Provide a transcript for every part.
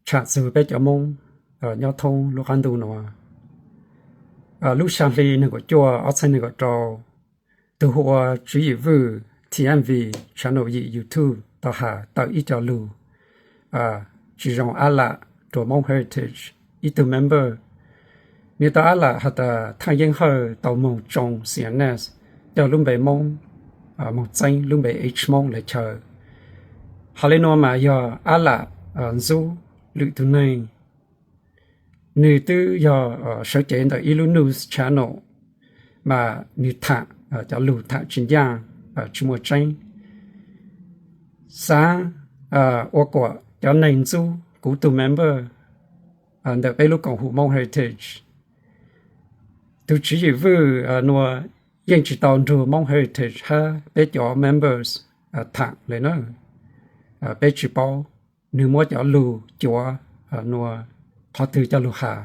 tsham txug peb cov Moob nyob thoob lub qab ntuj nuav. Lub xya hli neeg nkaum cuaj ob txheeb neeg nkaum rau, tug hu ua Tswv Yim Vwj T M V channel yim YouTube tau has tawm ib co lug tsi zoo ab lam rua Moob Heritage ib tug member. Nwg tau ab lam has tas Thaaj Yeeb Hawj tau moog tsoo C N S, coj lub npe Moob moog txeeb lub npe H Moob le chaw. Has le nuav mas yog ab lam ntxub lwm tug neeg. Nwg twb yog sawv cev ntawm ib lub news channel mas nwg thaam cov lug thaam tsi ncaaj, tsi muaj tseeb, xaav ua kuas cov neeg ntxub kuv tug member ntawm peb lub koom hum Moob Heritage. Tug Tswv Yim Vwj nuav yeej tsi tau nrug Moob Heritage hab peb cov members thaam le na. Peb tsi paub nwg muab cov lug cuav nuav qhov twg coj lug has,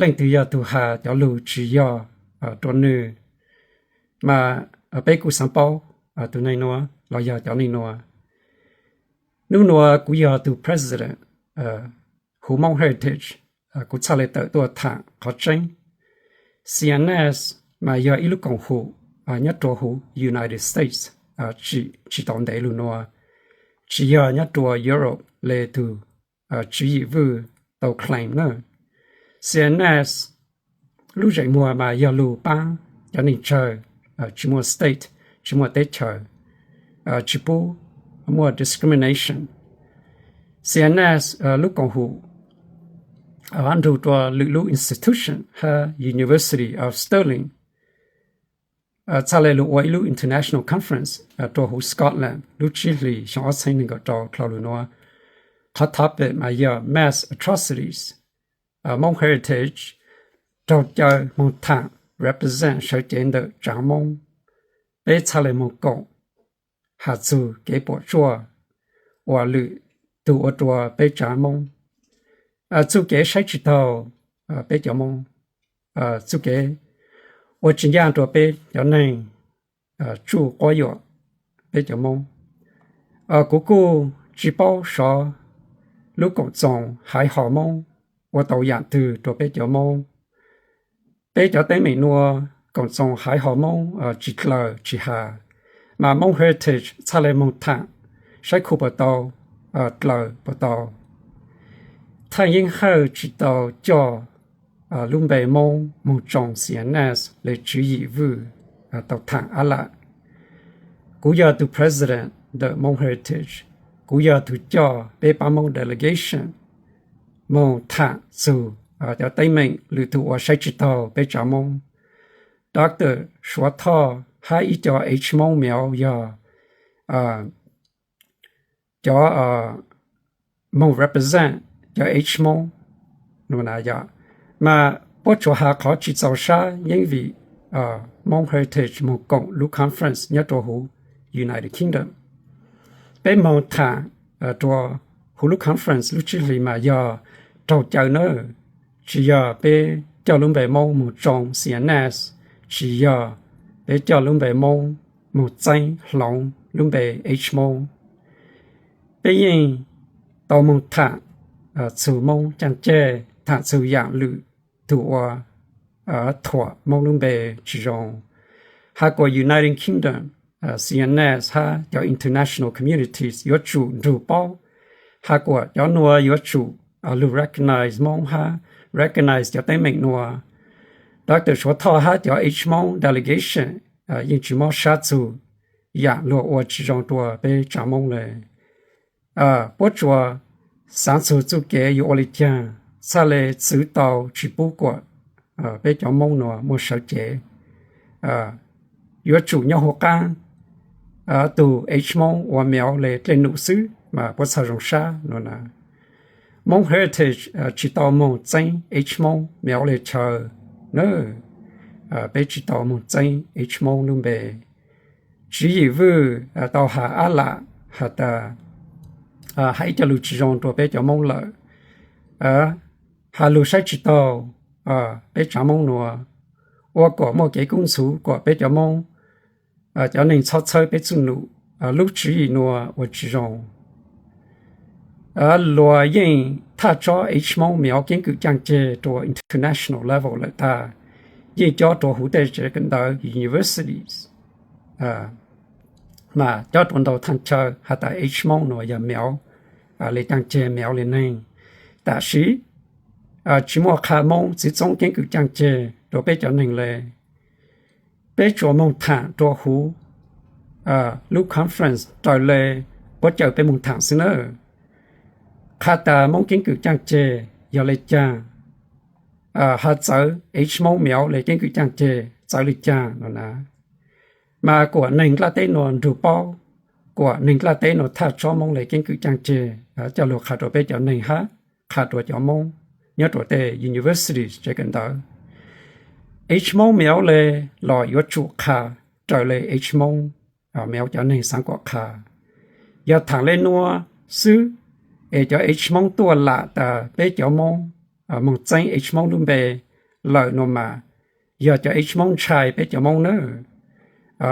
leej twg yog tug has cov lug tsi yog rua nwg, mas peb kuj xaav paub tug neeg nuav los yog cov neeg nuav. Nub nuav kuv yog tug president huv Moob Heritage, kuv txhaj le tawm tuaj thaam qhov tseeb. C N S mas yog ib lub koom hum nyob rua huv United States, tsi tau ntev lug nuav, tsi yog nyob rua Europe le tug Tswv Yim Vwj tau claim na. C N S lub zeem muag mas yog lug paab cov neeg tsawg, tsi muaj state, tsi muaj teb chaws, tsi pub muaj discrimination. C N S lub koom hum nrug rua lwm lub institution hab University of Stirling txhaj le lug ua ib lub international conference rua huv Scotland lub tsib hlis xyoo ob txheeb neeg nkaum rau dlhau lug nuav. Qhov topic mas yog mass atrocities. Moob Heritage raug caw moog thaam represent sawv cev ntawm tsaav Moob. Peb txhaj le moog koom has txug kev puam tsuaj uas lwm tug ua rua peb tsaav Moob. Txuj kev saib tsi taug peb cov Moob, txuj kev ua tsi ncaaj rua peb cov neeg, tsuj quab yuam peb cov Moob. Kuv kuj tsi paub sov lub koom txoos haiv hom Moob ua tau yaam twg rua peb cov Moob. Peb cov teeb meem nuav koom txoos haiv hom Moob tsi dlaws tsi has, mas Moob Heritage txhaj le moog thaam saib khu puas tau dlaws puas tau. Thaaj Yeeb Hawj tsi tau coj lub npe Moob moog tsoo C N S le Tswv Yim Vwj tau thaam ab lam. Kuv yog tug president ntawm Moob Heritage, kuv yog tug coj peb paab Moob delegation moog thaam txug cov teeb meem lwm tug ua saib tsi taug peb tsaav Moob. Doctor Suav Thoj hab ib co H Moob Meov yog cov moog represent cov H Moob. Mas puab tsuas has qhov tsi txaus sab yeeb vim Moob Heritage moog koom lub conference nyob rua huv United Kingdom. Peb moog thaam rua huv lub conference lub tsib hlis mas yog raug caw nawb, tsi yog peb coj lub npe Moob moog tsoo C N S, tsi yog peb coj lub npe Moob moog txeeb hloov lub npe H Moob. Peb yeej tau moog thaam txug Moob caaj ceg, thaam txug yaam lwm tug ua thuam Moob lub npe tsi zoo. Has kuas United Kingdom, C N S hab cov international communities yuav tsum nrug paub. Has kuas cov nuav yuav tsum lug recognize Moob hab recognize cov teeb meem nuav. Doctor Suav Thoj hab cov H Moob delegation yeej tsi mob sab txug yaam luag ua tsi zoo rua peb tsaav Moob le. Puab tsuas xaav txug txuj kev yuav ua le caag txhaj le txwv tau tsi pub kuas peb cov Moob nuav muaj sawv cev. Yuav tsum nyob huv qaab tug H Moob ua Meov le dlej num xwb mas puab txhaj zoo sab nuav na. Moob Heritage tsi tau moog txeeb H Moob Meov le chaw na. Peb tsi tau moog txeeb H Moob lub npe. Tswv Yim Vwj tau has ab lam has tas, has ib co lug tsi zoo rua peb cov Moob lawm. Has lug saib tsi taug peb tsaav Moob nuav, ua kuas muaj kev kub ntxhuv kuas peb cov Moob, cov neeg txhob txhawb peb txuj num. Lub tswv yim nuav ua tsi zoo. Luag yeej thaj tsob H Hmoob Meov keeb kwm caaj ceg rua international level lawm tag, yeej cob rua huv tej tsev kawm ntawv universities, mas cob rua ntau thaj chaw has tas H Hmoob nuav yog Meov le caaj ceg, Meov le neeg. Tam sid tsi muaj qha Moob txiv txoob keeb kwm caaj ceg rua peb cov neeg le. Peb tsuas moog thaam rua huv lub conference raws le puab caw peb moog thaam xwb nawb. Qha tas Moob keeb kwm caaj ceg yog le caag, has txawv H Hmoob Meov le keeb kwm caaj ceg txawv le caag no na. Mas kuam neeg nplaj teb nuav nrug paub, kuam neeg nplaj teb nuav thaj tsob Moob le keeb kwm caaj ceg coj lug qha rua peb cov neeg hab qha rua cov Moob nyob rua tej university tsev kawm ntawv. H Hmoob Meov le los yuav tsum qha raws le H Hmoob Meov cov neeg xaav kuas qha. Yog thaam le nuav xwb es cov H Hmoob tuaj lam tas peb cov Moob moog txeeb H Hmoob lub npe lawm nuav mas yog cov H Hmoob ntshai peb cov Moob nawb.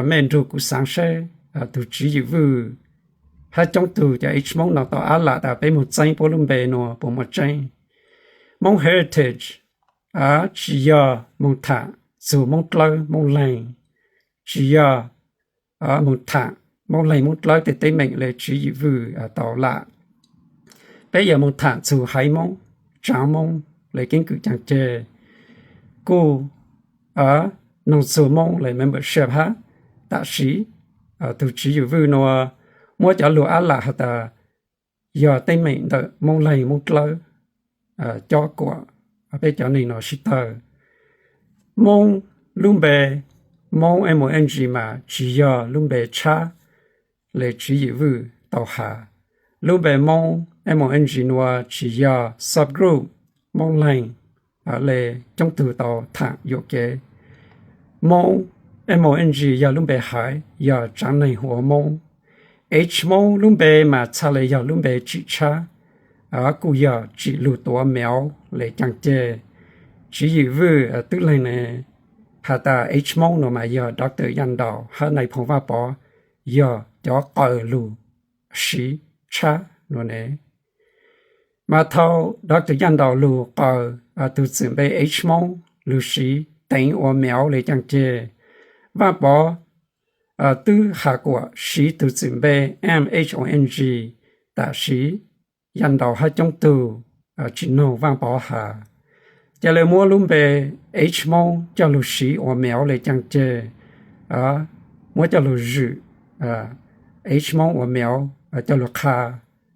Mej nrug kuv xaav seb tug Tswv Yim Vwj hab coob tug cov H Hmoob no tau ab lam tas peb moog txeeb puab lub npe nuav puas muaj tseeb. Moob Heritage tsi yog moog thaam txug Moob dlawb Moob leeg, tsi yog moog thaam Moob leeg Moob dlawb tej teeb meem le Tswv Yim Vwj tau lam. Peb yog moog thaam txug haiv Moob, tsaav Moob le keeb kwm caaj ceg, kuj noog txug Moob le membership hab. Tam sid tug Tswv Yim Vwj nuav muab cov lug ab lam has tas yog teeb meem ntawm Moob leeg Moob dlawb cob kuam peb cov neeg no sib tawg. Moob lub npe Moob M O N G mas tsi yog lub npe tshab le Tswv Yim Vwj tau has. Lub npe Moob M O N G nuav tsi yog subgroup Moob leeg le coob tug tau thaam yuam kev. Moob M O N G yog lub npe haiv, yog tsaav neeg hu ua Moob. H Moob lub npe mas txhaj le yog lub npe tsim tshab, kuj yog tsim lug tuav Meov le caaj ceg. Tswv Yim Vwj twb leeg ne has tas H Moob nuav mas yog Doctor Yaj Ntaus hab Nais Phoo Vaj Pov yog cov qaws lug siv tshab nuav ne. Mas thaum Doctor Yaj Ntaus lug qaws tug txwm npe H Moob lug siv teev ua Meov le caaj ceg, Vaj Pov twb has kuas siv tug txwm npe M H O N G, tam sid Yaj Ntaus hab coob tug tsi noog Vaj Pov has. Ca le muab lub npe H Moob coj lug siv ua Meov le caaj ceg, muab coj lug zwm H Moob ua Meov coj lug qha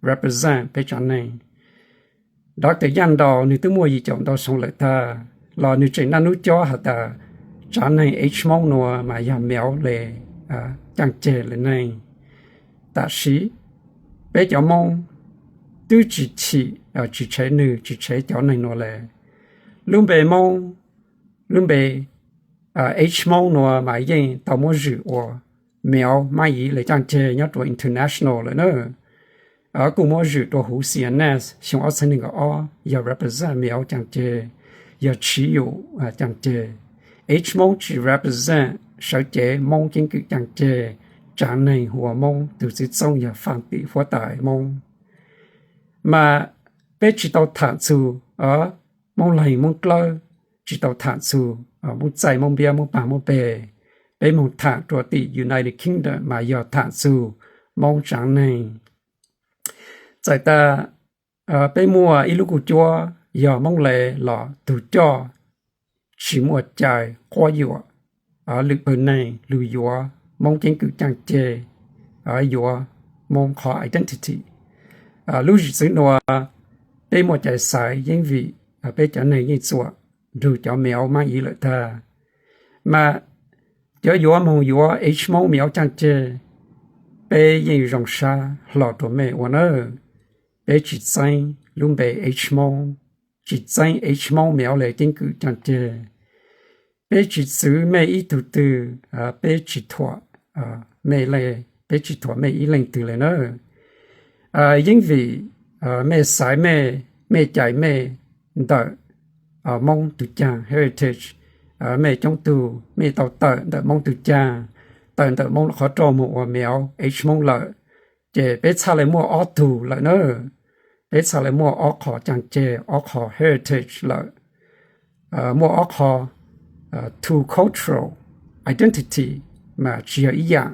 represent peb tsaav neeg. Doctor Yaj Ntaus nwg twb muaj yim caum ntau xyoo lawm tag, los nwg tseem naj nub cob has tas tsaav neeg H Moob nuav mas yog Meov le caaj ceg le neeg. Tam sid peb cov Moob twb tsi chim, tsi tshev nwg, tsi tshev cov neeg nuav le. Lub npe Moob, lub npe H Moob nuav mas yeej tau muab zwm ua Meov Mab Yiv le caaj ceg nyob rua international lawm na. Kuj muab zwm rua huv C N S xyoo ob txhiab neeg nkaum ob, yog represent Meov caaj ceg, yog tshiv yum caaj ceg. H Moob tsi represent sawv cev Moob keeb kwm caaj ceg, tsaav neeg hu ua Moob, tug txiv txoob yog Faaj Tim huab tais Moob. Mas peb tsi tau thaam txug Moob leeg Moob dlawb, tsi tau thaam txug Moob Txaij Moob Npiab Moob Paag Moob Peg. Peb moog thaam rua tim United Kingdom mas yog thaam txug Moob tsaav neeg. Txawm tas peb muaj ib lub kuj cuab yog Moob le los tug coj tsi muaj cai quab yuam lwm pawg neeg lug yuav Moob keeb kwm caaj ceg, yuav Moob qhov identity. Lub zwm txwv nuav peb muaj cai xaiv yeeb vim peb cov neeg yeej txuam nrug cov Meov Mab Yiv lawm tag. Mas cov yuav moog yuav H Moob Meov caaj ceg, peb yeej zoo sab hlo rua mej ua nawb. Peb tsi txeeb lub npe H Moob, tsi txeeb H Moob Meov le keeb kwm caaj ceg. Peb tsi txwv mej ib tug twg, peb tsi thuam mej le, peb tsi thuam mej ib leej twg le nawb. Yeeb vim mej xaiv mej, mej cais mej ntawm Moob tug caag heritage. Mej coob tug mej tau tawm ntawm Moob tug caag, tawm ntawm Moob qhov roj moog ua Meov H Moob lawm, ces peb txhaj le muaj ob tug lawm nawb. peb txhaj le muaj ob qho caj ceg, ob qho heritage lawm. Muaj ob qho two cultural identity mas tsis yog ib yam.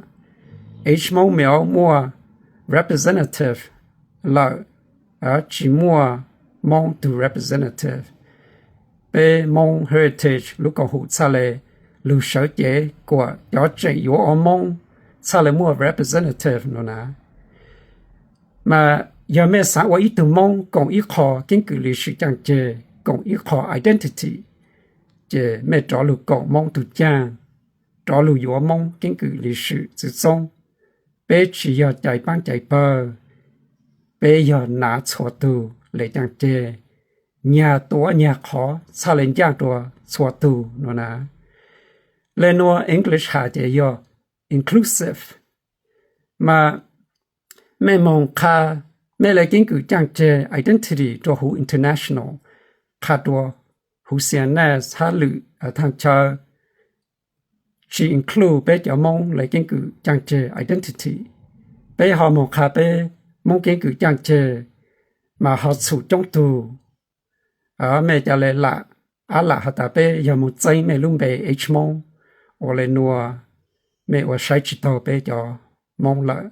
H Hmoob Meov muaj representative lawm, tsis muaj Hmoob tus representative. Peb Hmoob heritage lub koom haum txhaj le lug sawv cev kuas cov tseem yuav ua Hmoob txhaj le muaj representative no na. Mas yog mej xaav ua ib tug Hmoob koom ib qho keeb kwm liv swm caj ceg, koom ib qho identity, ces mej rov lug koom Hmoob tug caag, rov lug yuav Hmoob keeb kwm liv swm txwv txoob. Peb tsis yog cais paab cais pawg, peb yog nav txhua tug le caj ceg, nyag tuav nyag qhov txhaj le ncaaj rua txhua tug no na. Le nuav English has ces yog inclusive. Mas mej moog qha mej le keeb kwm caj ceg identity rua huv international, qha rua huv C N S hab lwm thaaj chaw, tsis include peb cov Moob le keeb kwm caj ceg identity. Peb ho moog qha peb Moob keeb kwm caj ceg mas ho txhum coob tug. Mej ca le lam, ab lam has tas peb yog moog txeeb mej lub npe H Moob, ua le nuav mej ua saib tsis taug peb cov Moob lawm.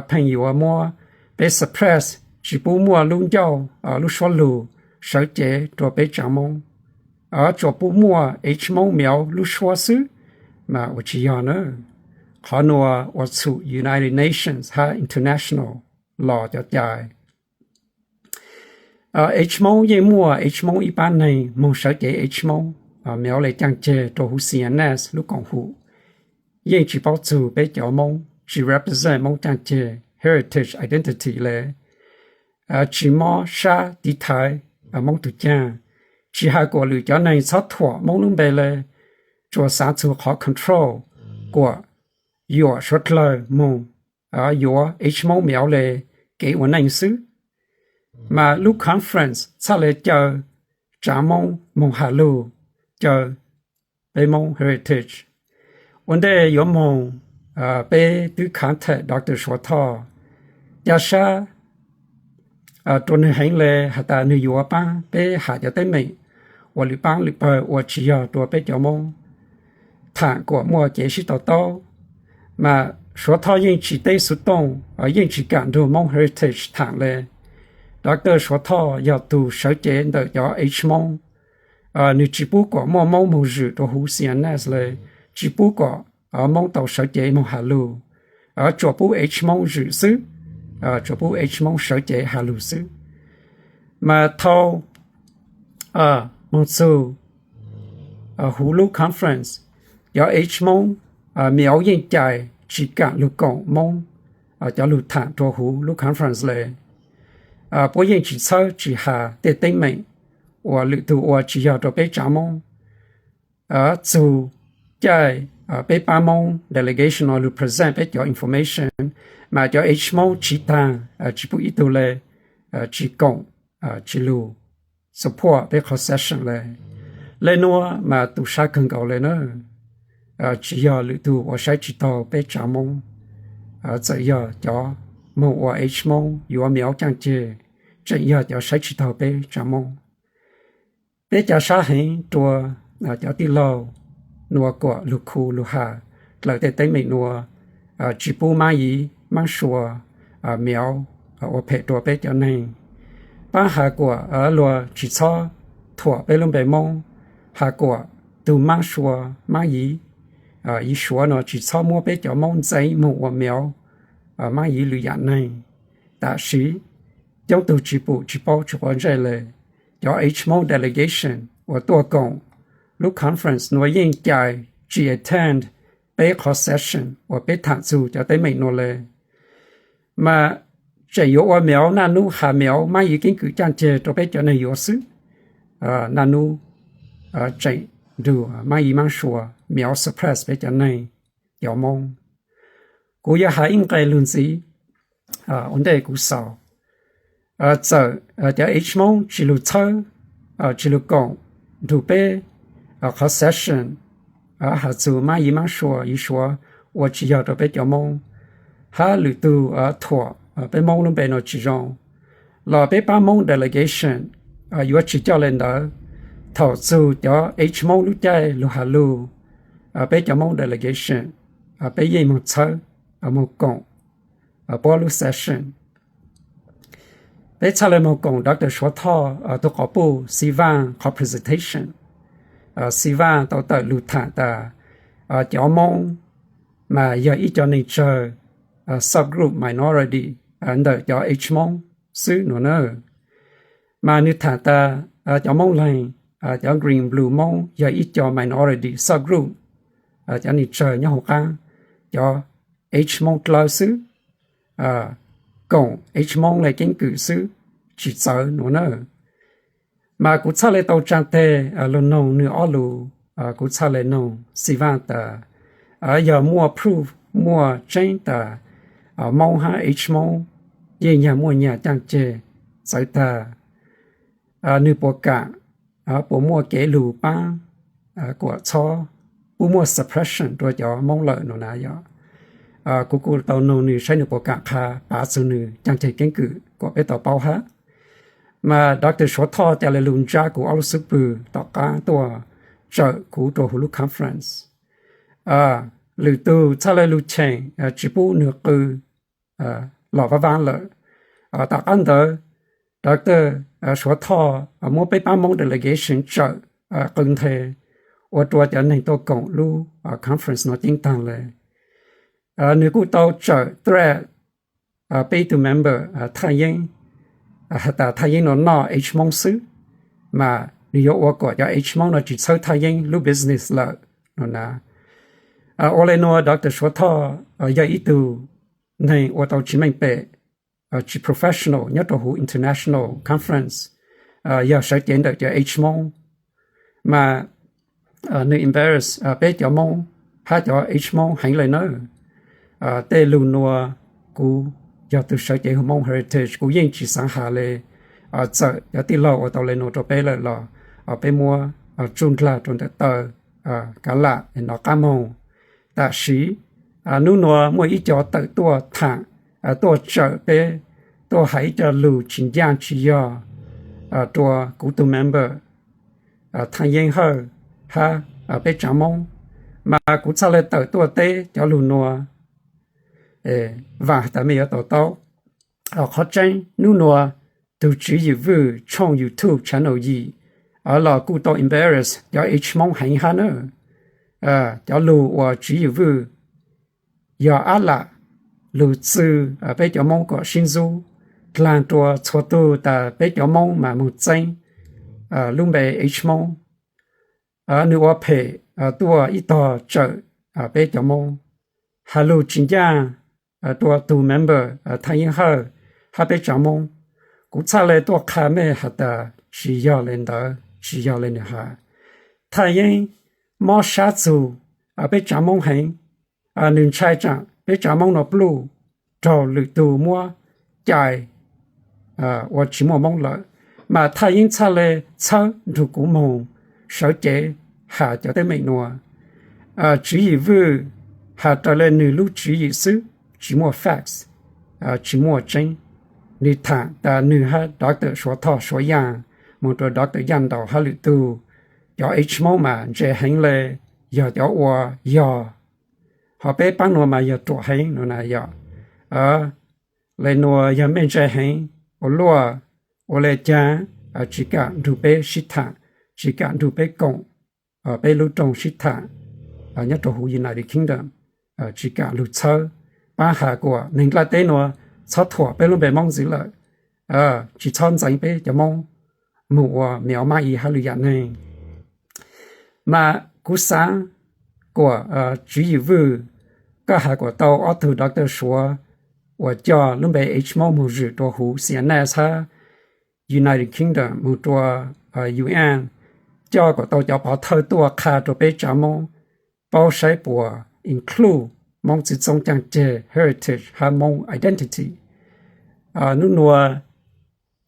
Pheej yuav muab peb suppress, tsis pub muaj lub ncauj lub suab lug sawv cev rua peb tsaav Moob. Tsuas pub muaj H Moob Meov lub suab xwb, mas ua tsis yog na. Qhov nuav ua txhum United Nations hab international law cov cai. H Moob yeej muaj H Moob ib paab neeg moog sawv cev H Moob Meov le caj ceg rua huv C N S lub koom hum. Yeej tsis paub txug peb cov Moob, tsis represent Moob caj ceg heritage identity le, tsis mob sab tiv thaiv Moob tug caag, tsis has kuas lwm cov neeg txhob thuam Moob lub npe le, tsuas xaav txug qhov control kuas yuam suav dlawg moog yuav H Moob Meov le kev ua neej xwb. Mas lub conference txhaj le caw tsaav Moob moog has lug, caw peb Moob heritage. Ua ntej yuav moog, peb twb contact Doctor Suav Thoj, ca sab rua nwg heev le has tas nwg yuav paab peb has cov teeb meem uas lwm paab lwm pawg ua tsis yog rua peb cov Moob, thaam kuas muaj cev sib to taub. Mas Suav Thoj yeej tsis teb xuv tooj, yeej tsis kam nrug Moob heritage thaam le. Doctor Suav Thoj yog tug sawv cev ntawm cov H Moob. Nwg tsis pub kuas muaj Moob moog zwm rua huv C N S le, tsis pub kuas Moob tau sawv cev moog has lug, tsuas pub H Moob zwm xwb, tsuas pub H Moob sawv cev has lug xwb. Mas thaus moog txug huv lub conference, cov H Moob Meov yeej cais tsis kam lug koom Moob cov lug thaam rua huv lub conference le. Puab yeej tsis txhawb tsis has tej teeb meem uas lwm tug ua tsis yog rua peb tsaav Moob. Txug caij peb paab Moob delegation no lug present peb cov information, mas cov H Moob tsiv taag, tsis pub ib tug le, tsis koom, tsis lug support peb qhov session le. Le nuav mas tu sab kawg nkaus le na. Tsis yog lwm tug ua saib tsis taug peb tsaav Moob. Txawm yog cov moog ua H Moob yuav Meov caaj ceg, tseem yog cov saib tsis taug peb tsaav Moob. Peb ca sab heev rua cov tij laug nuav kuas lug khu lug has dlawg tej teeb meem nuav, tsis pub Maab Yiv Maab Sua Meov ua phem rua peb cov neeg. Paab has kuas luag tsis txhob thuam peb lub npe Moob, has kuas tug Maab Sua, Maab Yiv, Yiv Suav no tsis txhob muab peb cov Moob ntxeev moog ua Meov, Maab Yiv lwm yaam neeg. Tam sim coob tug tsis pum tsis paub tsis quav ntsej le. Cov H Moob delegation uas tuaj koom lub conference nuav yeej cais tsis attend peb qhov session uas peb thaam txug cov teeb meem nuav le. Mas tseem yuav ua Meov naj nub has Meov Maab Yiv keeb kwm caaj ceg rua peb cov neeg yuav xwb. Naj nub tseem nrug Maab Yiv Maab Sua Meov suppress peb cov neeg, cov Moob. Kuv yuav has ib nqe lug ntxiv ua ntej kuv xaus. Txawm cov H Moob tsis lug txhawb, tsis lug koom nrug peb qhov session has txug Maab Yiv Maab Sua Yiv Suav ua tsis yog rua peb cov Moob, hab lwm tug thuam peb Moob lub npe nuav tsis zoo, Los peb pab Hmoob delegation yuav tsis coj li ntawd. Thaum txug cov Hmoob lub caij lug has lug, peb cov Hmoob delegation peb yeej moog txhawb, moog koom puab lub session. Peb txhaj le moog koom Doctor Suav Thoj tug quas puj Xi Vaaj qhov presentation. Xi Vaaj tau tawm lug thaam tas cov Moob mas yog ib co neeg tsawg, subgroup, minority ntawm cov Hmoob xwb no na. Mas nwg thaam tas cov Moob Leeg, cov Green Blue Moob yog ib co minority, subgroup, cov neeg tsawg nyob huv qaab cov Hmoob dlawb xwb, koom Hmoob le keeb kwm xwb, tsis txawv no na. Mas kuv txhaj le tau tsaa teg lug noog nwg ob lug. Kuv txhaj le noog Xi Vaaj tas yog muaj proof, muaj tseeb tas Moob hab Hmoob yeej nyag muaj nyag caaj ceg txawv tag, nwg puas kaam, puas muaj kev lug paab kuas txhob pub muaj suppression rua cov Moob lawm no na yog. Kuv kuj tau noog nwg saib nwg puas kaam qha pav txug nwg caaj ceg keeb kwm kuas peb tau paub hab. Mas Doctor Suav Thoj ca le lug ntsab kuv ob lub xub pwg tom qaab tuaj tsawm kuv rua huv lub conference. Lwm tug txhaj le lug cheem tsi pub nwg qw los vaab vaab lawm. Tom qaab ntawd, Doctor Suav Thoj muab peb paab Moob delegation tsawm qw nthe ua rua cov neeg tuaj koom lub conference no ceeb taag le. Nwg kuj tau tsawm threat peb ib tug member Thaj Yeeb has tas Thaj Yeeb no noj Hmoob xwb, mas nwg yuav ua kuas cov Hmoob no tsi txhawb Thaj Yeeb lub business lawm no na. Ua le nuav Doctor Suav Thoj yog ib tug neeg ua tau tsi meej pem, tsi professional nyob rua huv international conference, yog sawv cev ntawm cov Hmoob, mas nwg embarrass peb cov Moob hab cov Hmoob heev le nawb. Tej lug nuav kuv yog tug sawv cev huv Hmoob Heritage, kuv yeej tsi xaav has le. Txawm cov tij laug ua tau le nuav rua peb lawm los peb muab tsuj ndlag rua ntawm taw kav lam nov qaab moog. Tam sim nub nuav muaj ib co tawm tuaj thaam, tuaj tsawm peb, tuaj has ib co lug tsi ncaaj tsi yog rua kuv tug member Thaj Yeeb Hawj hab peb tsaav Moob, mas kuv txhaj le tawm tuaj teb cov lug nuav. Vaam has tas mej yuav to taub. Qhov tseeb nub nuav tug Tswv Yim Vwj tshooj YouTube channel yim los kuj tau embarrass cov Hmoob heev hab na. Cov lug uas Tswv Yim Vwj yog ab lam lug txwv peb cov Moob kom sib ntxub, dlaag rua txhua tug tas peb cov Moob mas moog txeeb lub npe Hmoob. Nwg ua phem tuaj ib tog tsawm peb cov Moob, has lug tsi ncaaj rua tug member Thaj Yeeb Hawj hab peb tsaav Moob. Kuv txhaj le tuaj qha mej has tas tsi yog le ntawd, tsi yog le nwg has. Thaj Yeeb mob sab txug peb tsaav Moob heev. Nwg ntshai tsaam peb tsaav Moob nuav pluj raug lwm tug muab cais ua tsi muaj Moob lawm, mas Thaj Yeeb txhaj le txhawb nrug kuv moog sawv cev has cov teeb meem nuav. Tswv Yim Vwj has raws le nwg lub tswv yim xwb, tsi muaj facts, tsi muaj tseeb. Nwg thaam tas nwg hab Doctor Suav Thoj Suav Yaaj moog rua Doctor Yaaj Ntaus hab lwm tug, cov Hmoob mas ntse heev le, yog cov ua yog, ho peb paab nuav mas yog ruam heev no na yog. Le nuav yog mej ntse heev, ua luaj, ua le caag tsi kaam nrug peb sib thaam, tsi kaam nrug peb koom peb lub rooj sib thaam nyob rua huv United Kingdom, tsi kaam lug txhawb, paab has kuas neeg nplaj teb nuav txhob thuam peb lub npe Moob ntxiv lawm, tsi txhob ntxeev peb cov Moob moog ua mej ua maab i hab lwm yaam neeg. Mas kuv xaav kuas Tswv Yim Vwj, koj has kuas tau ob tug Doctor Suav uas coj lub npe Hmoob moog zwm rua huv C N S hab United Kingdom moog rua U N, coj kuas tau cov pov thawj tuaj qha rua peb tsaav Moob paub saib puas include Moob txwv txoob caaj ceg, heritage hab Moob identity. Nub nuav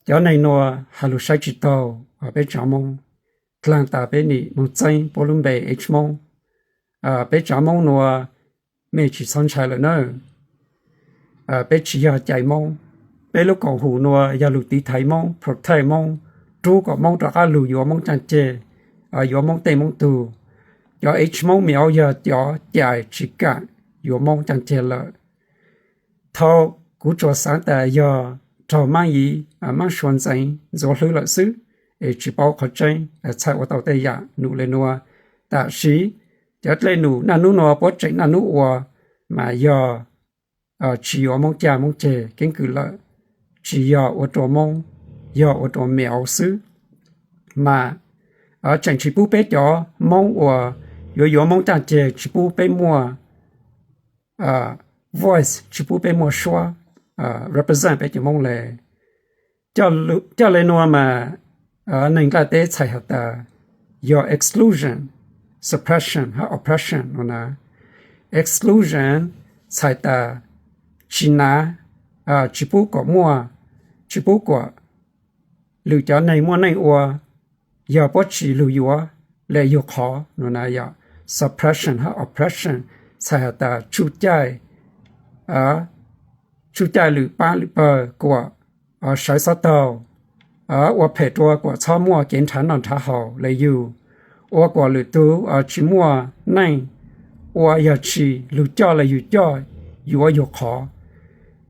cov neeg nuav has lug saib tsi taug peb tsaav Moob, dlaag tas peb nim moog txeeb puab lub npe Hmoob. Peb tsaav Moob nuav mej tsi txhob ntshai lawm nawb. Peb tsi yog cai Moob, peb lub koom haum nuav yog lug tiv thaiv Moob, protect Moob, rub kom Moob rov qaab lug yuav Moob caaj ceg, yuav Moob tej Moob tug. Cov H Moob Miaus yog cov cais tsis kaam yuav Moob caaj ceg lawm. Thaus kuv tsuas xaav tas yog raug Maab Yiv, Maab Sua ntxeev ntxuav hlwb lawm xwb, es tsis paub qhov tseeb txhaj ua tau tej yaam num le nuav. Tam sis cov dlej num naj nub nuav puab tseem naj nub ua mas yog tsis yuav Moob caj Moob ceg keeb kwm lawm, tsis yog ua rua Moob, yog ua rua Miaus xwb. Mas tseem tsis pub peb cov Moob uas yuav yuav Moob caaj ceg tsis pub peb muaj voice, tsis pub peb muaj suab represent peb cov Moob le. Coj le nuav mas neeg Nplaj teb txhais has tas yog exclusion, suppression hab oppression nuav na. Exclusion txhais tas tsis nav, tsis pub kom muaj, tsis pub kom lwm cov neeg muaj neej ua, yog puab tsis lug yuav le yug qhov nuav na yog suppression hab oppression, txhais has tas tsuj caij, tsuj caij lwm paab lwm pawg kuam sawv xob taug, ua phem rua kuam txhob muaj kev nrhav noj nrhav haus le yug, ua kuam lwm tug tsis muaj neej ua, yog tsis lug coj le yug coj, yuav yug qhov,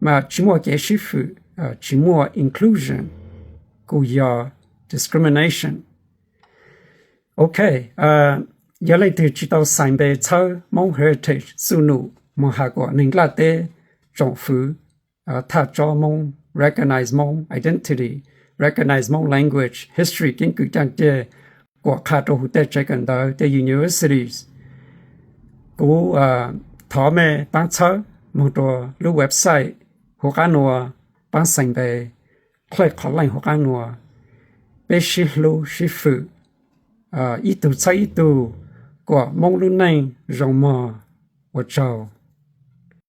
mas tsis muaj kev sib fwm, tsis muaj inclusion, kuj yog discrimination. Ok, yog leej twg tsis tau xais npe txhawb Moob heritage txuj num moog has kuas neeg Nplaj teb tsoom fwv thaj tsob Moob, recognize Moob identity, recognize Moob language, history keeb kwm caaj ceg, kuam qha rua huv tej tsev kawm ntawv, tej universities. Kuv thov mej paab txhawb moog rua lub website huv qaab nuav, paab xais npe, click qhov link huv qaab nuav. Peb sib hlub sib fwm, ib tug txhawb ib tug, kuam Moob lub neej zoo mog. Ua tsaug.